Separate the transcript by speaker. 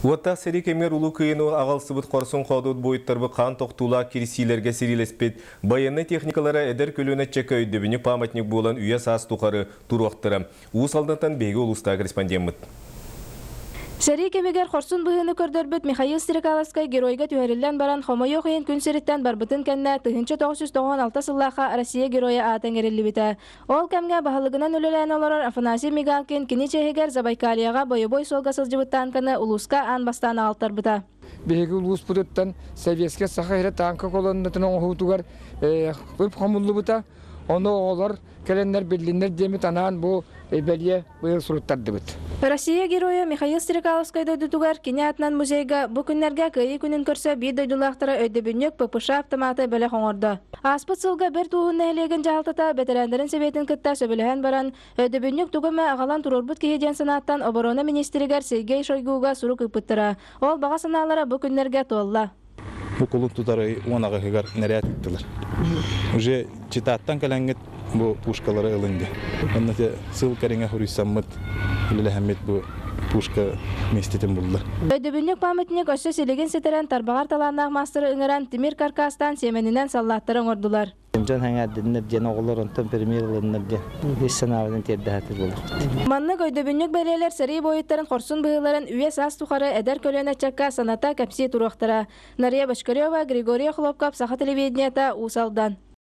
Speaker 1: Уоттаах сэрии кэмигэр Улуу Кыайыыны аҕалсыбыт хорсун хоодуот буойуттарбыт хаан тохтуулаах кирсиилэргэ сэриилэспит байыаннай техникалара эдэр көлүөнэ ыччакка өйдөбүнньүк памятник буолан үйэ-саас тухары туруохтара. Уус Алдантан биһиги улуустааҕы корреспондеммыт.
Speaker 2: Сэрии кэмигэр хорсун быһыыны көрдөрбүт Михаил Стрекаловскай геройга түһэриллэн баран, хомойуох иһин күн сириттэн барбытын кэннэ 1996 сыллаахха Россия Геройа аата иҥэриллибитэ. Ол кэмҥэ баһылыгынан үлэлээн олорор Афанасий Мигалкин кини чиэһигэр Забайкальеҕа бойобуой суолга сылдьыбыт таанканы улууска аан бастаан аҕалтарбыта.
Speaker 3: Биһиги улууспутуттан Советскай Саха сирэ тааҥка колоннатын оҥоһуутугар үп хомуллубута. Ону оҕолор кэлэннэр биллиннэр диэммит анаан бу бэлиэ быйыл суруттардыбыт.
Speaker 2: Россия Геройа Михаил Стрекаловскай дойдутугар кини аатынан музейга бу күннэргэ Кыайыы күнүн көрсө биир дойдулаахтара өйдөбүнньүк ППШ автоматы бэлэх оҥордо. Ааспыт сылга Бэрт Ууһун нэһилиэгин дьаһалтата бэтэрээннэрин сэбиэтин кытта сөбүлэһэн баран, өйдөбүнньүк тугу эмэ аҕалан туруорбут киһи диэн санааттан оборона министригэр Сергей Шойгуга сурук ыыппыттара. Ол баҕа санаалара бу күннэргэ туолла.
Speaker 4: Бу кулун тутар ый 10 аҕыһыгар нэрээт ыыттылар. Уже Читаттан кэлэҥҥит бу пушкалары ылын диэн. Онно сыл кэриҥэ хуруйсаммыт, үлэлэһэммит бу пушка миэстэтин булла.
Speaker 2: Өйдөбүнньүк памятник өссө силигин ситэрэн тарбаҕар талааннаах маастары ыҥыран тимир каркастаан сиэмэнинэн саллааттары оҥордулар.
Speaker 5: Дьон сэҥээрдиннэр диэн оҕолор онтон премьер ылыннар диэн ис санаабытын тиэрдэ сатыыр буоллахпыт.
Speaker 2: Маннык өйдөбүнньүк бэлиэлэр сэрии буойуттарын хорсун быһыыларын үйэ-саас тухары эдэр көлүөнэ ыччакка саната кэпсии туруохтара. Нария Бочкарева, Григорий Охлопков, Саха телевидениета, Уус Алдан.